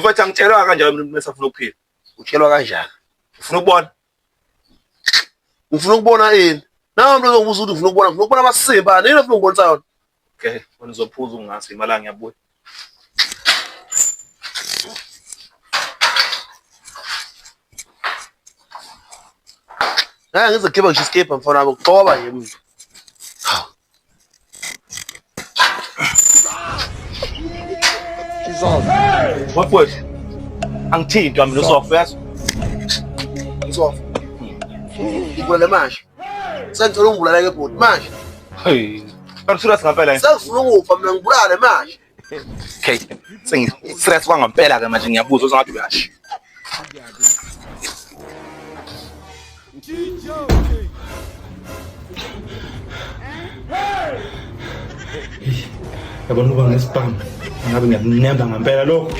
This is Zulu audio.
Mfethu angitshelwa kanjalo mina umuntu esafuna ukuphila. Utshelwa kanjani? Ufuna ukubona? Ngifuna ukubona ini? Nawe mntu ozokubuza ukuthi ngifuna ukubona, ngifuna ukubona amasimba, nini ofuna ukubonisa yona? Okay, wena uzophuza ungazi imali ngiyabuya. Ngeke ngize ngikhiphe ngisho isikibha mfana wami ukugxoba nje mina. Bafowethu, angithintwa mina usofa yazi. Ngizofa. Ngibulale manje. Sengicela ungibulale ke bhuti manje. Hey, kanti serious ngempela yini? Sengifuna ukufa mina ngibulale manje. Okay, sengi serious kwangempela ke manje ngiyabuza uzongathi uyasho. Yabona uba ngesibhamu ngabe ngiyakunemba ngempela lokho.